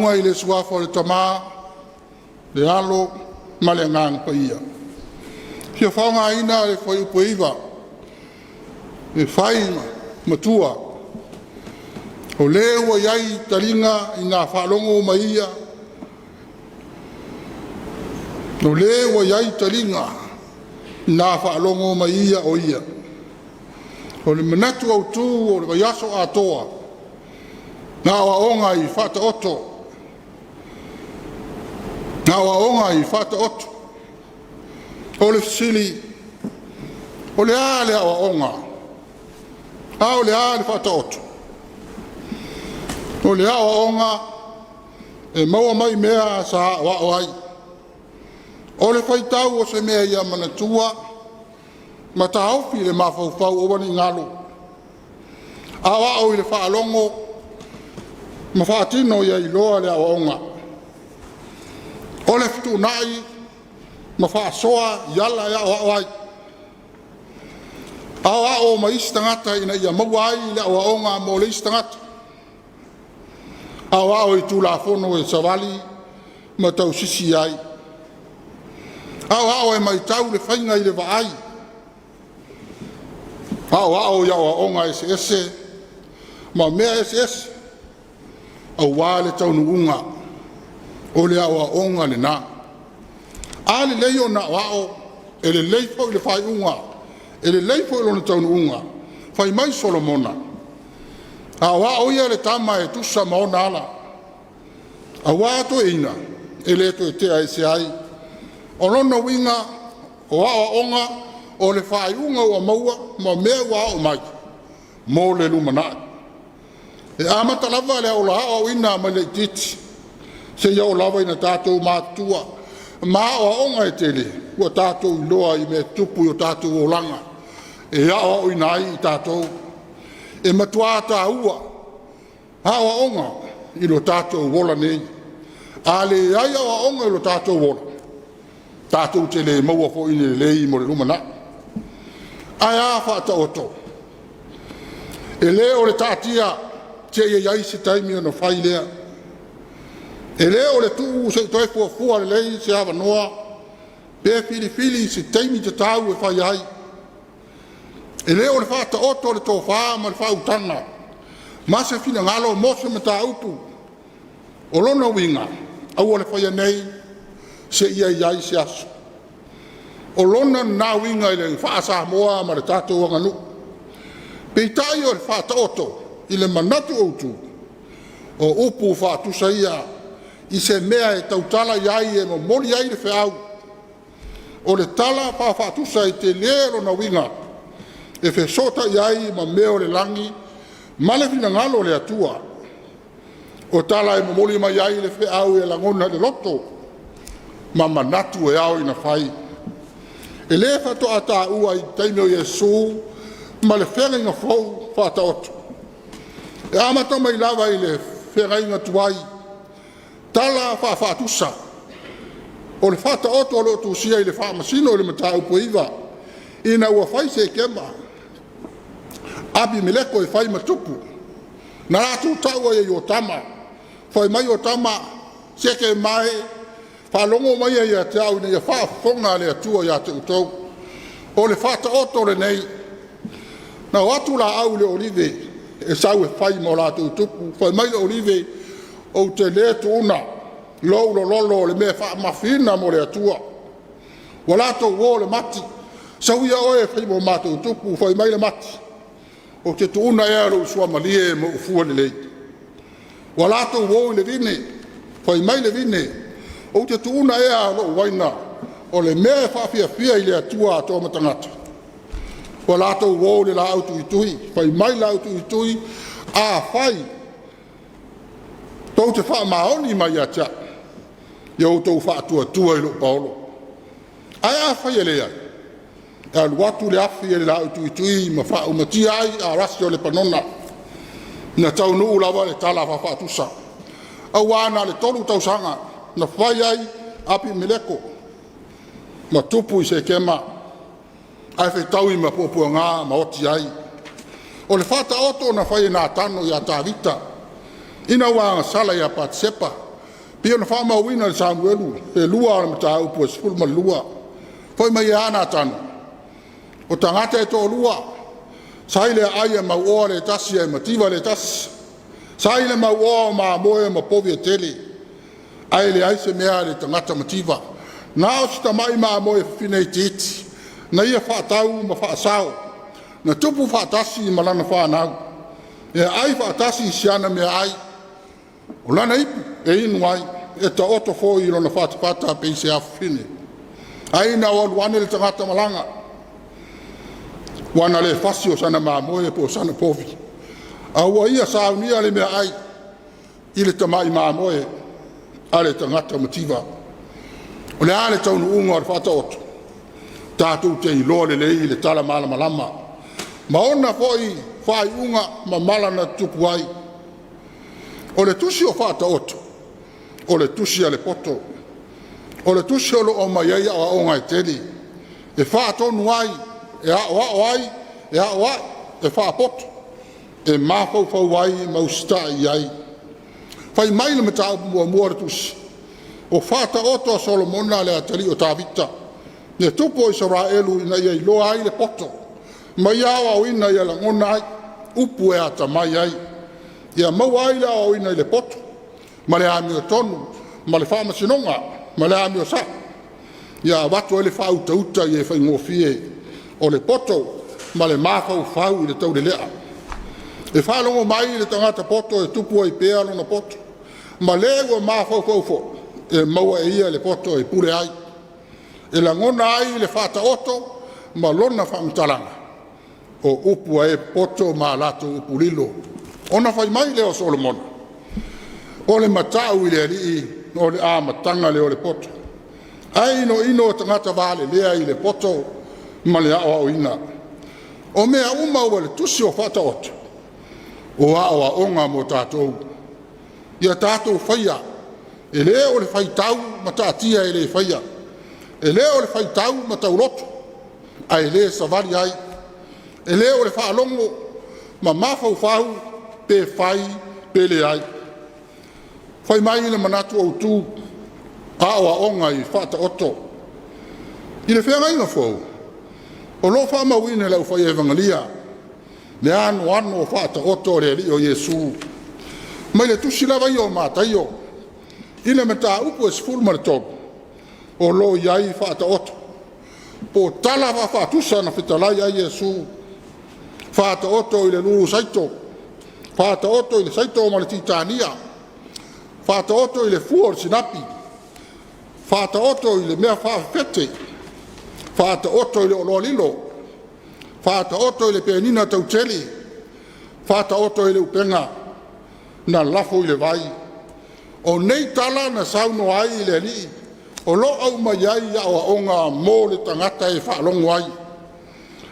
Faaiuga i le Suafa o le Tama, le Alo ma le Agaga Paia. E fia faaaogaina le fuaiupu 9 e fai ma matua, o le ua i ai taliga ina faalogo mai ia, o le ua i ai taliga ina faalogo mai ia o ia. O le manatu autu o le vaiaso atoa na aoaoga i Faataoto, na aoaoga i Faataoto. O le fesili, o le a le aoaoga? A o le a le Faataoto? O le aoaoga e maua mai mea sa aoao ai. O le faitau o se mea ia manatua ma taofi i le mafaufau aua ne i galo. Aoao i le faalogo ma faatino ia iloa le aoaoga. O le fetuunai ma faasoa i ala e aoao ai. Aoao ma isi tagata ina ia maua ai le aoaoga mo le isi tagata. Aoao i Tulafono e savali ma tausisi ai. Aoao e matau le faiga i le vaai. Aoao i aoaoga eseese ma mea eseese aua le taunuuga o le aoaoga lena. A lelei ona aoao, e lelei foi le faaiuga, e lelei foi lona taunuuga. Fai mai Solomona, “Aoao ia le tama e tusa ma ona ala, aua a toeaina, e le toe tea ese ai.” O lona uiga, o aoaoga o le faaiuga ua maua ma mea ua aoao mai mo le lumanai. E amata lava le ola aoaoina mai le laitiiti seia oo lava ina tatou matutua ma aoaoga e tele ua tatou iloa i mea tutupu i o tatou olaga e aoaoina ai i tatou. E matua taua aoaoga i lo tatou ola nei. A leai aoaoga i lo tatou ola, tatou te le maua foi ni lelei mo le lumanai. Ae a Faataoto? E le o le taatia seia i ai se taimi ona fai lea. E le o le tuu se i toe fuafua lelei se avanoa pe filifili se taimi tatau e fai ai. E le o le faataoto o le tofa ma le faautaga ma se finagalo mo se mataupu. O lona uiga, aua le faia nei seia i ai se aso. O lona lena uiga i le faa-Samoa ma le tatou aganuu. Peitai o le Faataoto i le manatu autu, o upu faatusa ia i se mea e tautala i ai e momoli ai le feau. O le tala faafaatusa e tele lona uiga, e fesootai ai ma mea o le lagi ma le finagalo o le Atua. O tala e momoli mai ai le feau e lagona i le loto ma manatu e ao ina fai. E le faatoa taua i le taimi o Iesu ma le Feagaiga Fou Faataoto. E amata mai lava i le feagaiga tuai, tala faafaatusa o le Faataoto o lo o tusia i le faamasino i le Mataupu e 9, ina ua fai Sekema ma Apimeleko e fai ma tupu, na latou ta'u ai e Iotama, fai mai Iotama, “Sekema e, faalogo maia ia te au ina ia faafofoga le Atua ia te outou. O le Faataoto lenei, na o atu laau i le olive e sau e fai ma o latou tupu. Fai mai le olive, ou te le tuuna lou lololo o le mea e faamamafiina mo le Atua. Ua latou uo le mati, sau ia oe e fai ma o matou tupu. Fai mai le mati, ou te tuuna ea lou suamalie ma ou fua lelei? Ua latou uo i le vine. Fai mai le vine, ou te tuuna ea lou uaina o le mea e faafiafia i le Atua atoa ma tagata? Ua latou uo i le laau tuitui. Fai mai le laau tuitui, afai tou te faamaoni mai ia te au, ia outou faatuatua i lou paolo. Ae afai e leai, e alu atu le afi a le laau tuitui ma faaumatia ai arasi o Lepanona.” Na taunuu lava le tala faafaatusa, aua na o le 3 tausaga na fai ai Apimeleko ma tupu i Sekema ae fetaui ma puapuaga ma oti ai. O le Faataoto na fai e Natano ia Tavita ina ua agasala ia Patisepa. Pei ona faamauina i le Samuelu e 2 o le mataupu e 12. Fai mai e a Natanu, o tagata e toalua, sa i le aai e mauoa le tasi ae mativa le tasi. Sa i le mauoa o mamoe ma povi e tele, ae leai se mea a le tagata mativa. Na o si tamai mamoe fafine itiiti, na ia faatau ma faasao, na tupu faatasi ma lana fanau, e aai faatasi i si ana meaai, o lana ipu e inu ai, e taoto foi i lona fatafata pei se afafine. Ai ina o alu ane le tagata malaga, ua na le fasi o sana mamoe po o sana povi, a ua ia saunia le meaai i le tamai mamoe a le tagata mativa. O le a le taunuuga o le Faataoto? Tatou te iloa lelei le tala malamalama ma ona foi faaiuga ma mala na tutupu ai. O le tusi o Faataoto, o le tusi a le poto, o le tusi o lo o aumai ai aoaoga e tele, e faatonu ai, e aoao ai, e aoai, e faapoto, e mafaufau ai ma usitai i ai. Fai mai le mataupu muamua o le tusi, o Faataoto a Solomona le atalii o Tavita, le tupu o Isaraelu ina ia iloa ai le poto ma ia aoaoina ia lagona ai upu e atamai ai, ia maua ai le aoaoina i le poto ma le amiotonu ma le faamasinoga ma le amio sa'o, ia avatu ai le faautauta ia faigofie o le poto ma le mafaufau i le taulelea. E faalogo mai le tagata poto e tupu ai pea lona poto, ma le ua mafaufau foi e maua e ia le poto e pule ai, e lagona ai le Faataoto ma lona faamatalaga, o upu a e popoto ma a latou upu lilo. Ona fai mai lea o Solomona, o le mata'u i le Alii o le amataga lea o le poto, ae inoino tagata valelea i le poto ma le aoaoina. O mea uma ua i le tusi o Faataoto, o aoaoga mo tatou, ia tatou faia. E le o le faitau mataatia e le faia, e le o le faitau ma tauloto ae le savali ai, e le o le faalogo ma mafaufau pe fai pe leai. Fai mai le manatu autu, Aoaoga i Faataoto. I le Feagaiga Fou, o lo o faamauina e le aufai Evagania le anoano o faataoto a le Alii o Iesu mai le tusi lava ia o Mataio i le mataupu e 13, o lo o i ai faataoto po o tala faafaatusa na fetalai ai Iesu, faataoto i le lulu saito, faataoto i le saito ma le titania, faataoto i le fua o le sinapi, faataoto i le mea faafefete, faataoto i le oloa lilo, faataoto i le penina tautele, faataoto i le upega na lafo i le vai. O nei tala na saunoa ai le Alii o lo o aumai ai aoaoga mo le tagata e faalogo ai.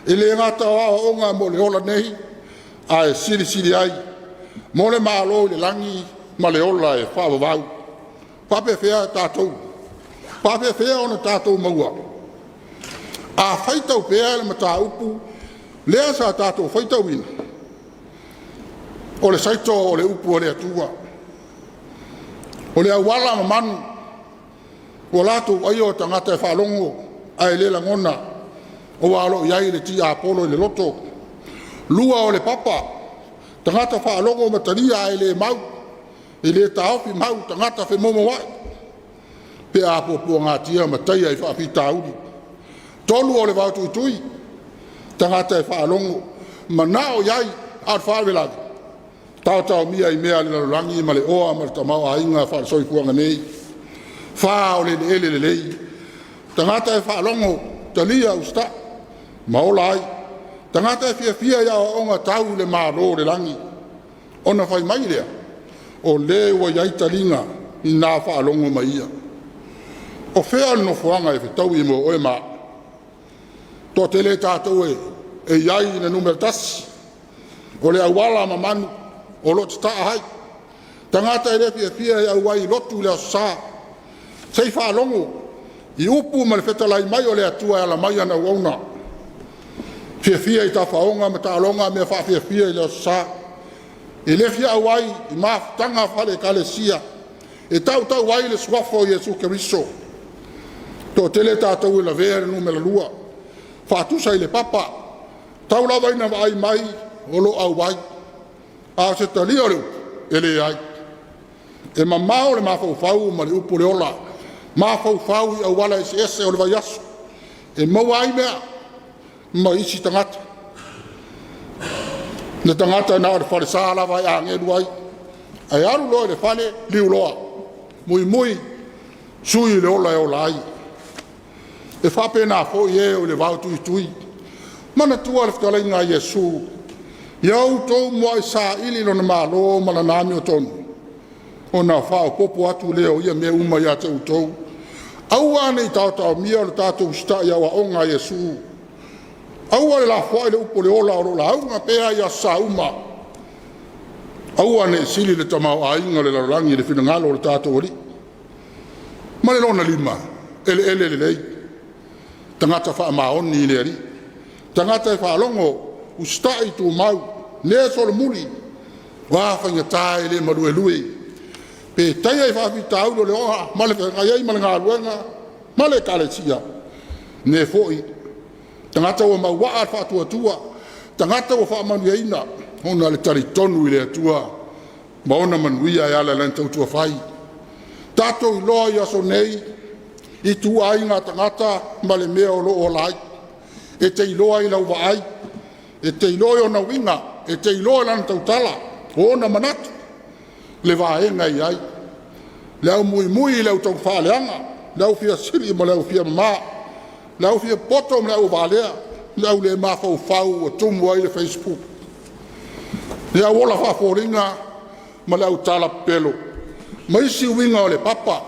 E le gata o aoaoga mo le ola nei, ae silisili ai mo le Malo i le lagi ma le ola e faavavau. E faapefea tatou? Faapefea ona tatou maua? A faitau pea le mataupu lea sa tatou faitauina, o le saito o le upu a le Atua, o le auala ma manu ua latou aia o tagata e faalogo ae le lagona aua o lo o i ai le tiapolo i le loto. Lua o le papa, tagata faalogo ma talia ae le mau, e le taofi mau, tagata femomoai pe a puapuagatia ma taia i faafitauli. Tolu o le vaotuitui, tagata e faalogo, manao i ai, a o le faalavelave e taotaomia i mea a le lalolagi ma le oa ma le tamaoaiga faale-soifuaga nei. Fa o le eleele lelei, tagata e faalogo, talia, usitai ma ola ai, tagata e fiafia i aoaoga tau le Malo o le lagi. Ona fai mai lea, o le ua i ai taliga ina faalogo mai ia. O fea le nofoaga e fetaui mo oe ma a'u? Toatele tatou e i ai i le numera 1, o le auala ma manu o lo o tataa ai, tagata e le fiafia e auai i lotu i le Aso Sa se i faalogo i upu ma le fetalai mai o le Atua e ala mai ana auauna, fiafia i tafaoga ma taaloga ma mea faafiafia i le Aso Sa, e le fia auai i mafutaga faale-Ekalesia. E tautau ai le suafa o Iesu Keriso. Toatele tatou e lavea i le numera 2, faatusa i le papa, tau lava ina vaai mai o lo o auai, a o se talia o le upu, e leai. E mamao le mafaufau ma le upu o le ola, mafaufau i auala eseese o le vaiaso e maua ai mea ma isi tagata. Le tagata na o le falesa lava e agelu ai, ae alu loa i le fale liuloa, muimui sui le ola e ola ai. E faapena foi e o le vaotuitui. Manatua le fetalaiga a Iesu, “Ia outou muai saili lona Malo ma lana amiotonu, ona faaopoopo atu lea o ia mea uma ia te outou.” Aua ne i taotaomia lo tatou usitai i aoaoga a Iesu. Aua le lafoai le upu o le ola o lo o lauga pea i Aso Sa uma. Aua ne i sili le tamaoaiga o le lalolagi i le finagalo o le tatou Alii. Ma le lona lima, eleele lelei, tagata faamaoni i le Alii, tagata e faalogo, usitai tumau, le solomuli, o a faigata e le maluelue, pe taia i faafitauli o le ola ma le feagai ai ma le galuega ma le Ekalesia. Ne foi tagata ua maua le faatuatua, tagata ua faamanuiaina ona o le talitonu i le Atua ma ona manuia e ala i lana tautua fai. Tatou iloa i aso nei ituaiga tagata ma le mea o lo o ola ai. E te iloa i lau vaai, e te iloa i ona uiga, e te iloa i lana tautala, o ona manatu, le vaega e i ai, le aumuimui i le autafaaleaga, le aufiasili ma le aufiamama, le aufiapoto ma le auvalea, le au le mafaufau ua tumu ai le facebook, le auola faafoliga ma le autalapepelo ma isi uiga o le papa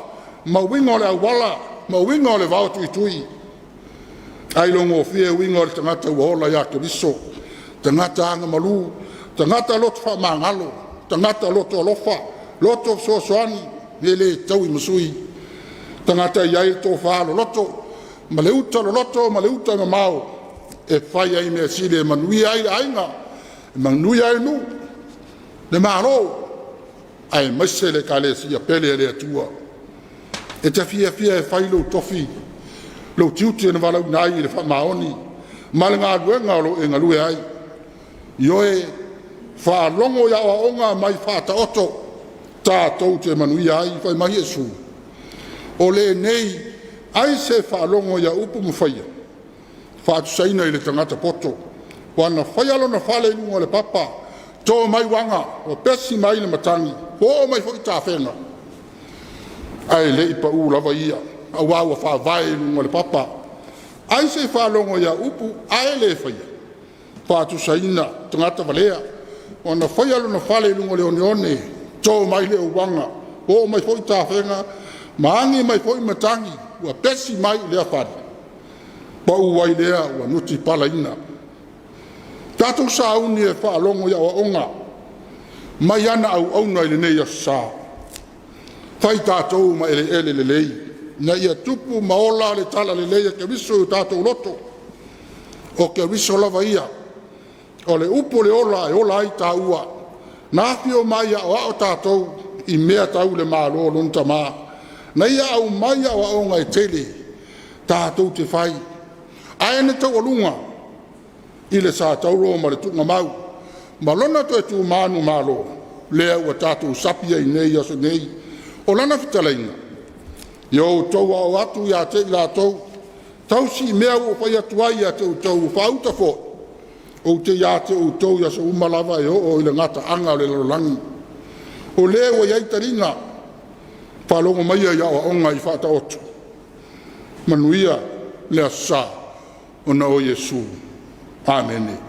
ma uiga o le auala ma uiga o le vaotuitui. Ailogofie uiga o le tagata ua ola ia Keriso, tagata agamalu, tagata loto faamagalo, tagata loto alofa, loto fesoasoani, e le taui ma sui, tagata e i ai le tofa loloto ma le uta loloto ma le uta e mamao e fai ai mea sili e manuia ai le aiga, manuia ai le nuu, le Malo aemaise le Ekalesia pele a le Atua. E te fiafia e fai lou tofi, lou tiute na valaauina ai i le faamaoni ma le galuega o lo o e galue ai. Ioe, faalogo i aoaoga ma ia faataoto tatou te manuia ai. Fai mai Iesu, “O lenei ai se faalogo i au upu ma faia, e faatusaina i le tagata poto, ua na faia lona fale i luga o le papa, to mai uaga, ua pesi mai le matagi, ua oo mai foi tafega, ae le i pau lava ia, aua ua faavae i luga o le papa. Ai se i faalogo i au upu ae le faia? E faatusaina i le tagata valea ua na faia lona fale i luga o le oneone, to mai le uaga, oo mai foi tafega ma agi mai foi matagi, ua pesi mai i lea fale, pau ai lea ua nutipalaina.” Tatou sauni e faalogo i aoaoga mai ana auauna i lenei Aso Sa. Fai tatou ma eleele lelei ina ia tupu ma ola le talalelei a Keriso i o tatou loto. O Keriso lava ia, o le upu o le ola e ola ai taua, na afio mai e aoao tatou i mea tau le Malo o lona Tama. Na ia aumai aoaoga e tele tatou te fai, ae na taualuga i le sa tauro ma le tuugamau ma lona toe tu manumalo lea ua tatou sapi ai nei i aso nei. O lana fetalaiga, “Ia outou aoao atu ia te i latou, tausi mea ua ou fai atu ai ia te outou. Ua faauta foi, ou te ia te outou i aso uma lava e oo i le gataaga o le lalolagi.” O le ua i ai taliga, faalogo maia i aoaoga ia faataoto. Manuia le Aso Sa ona o Iesu. Amene.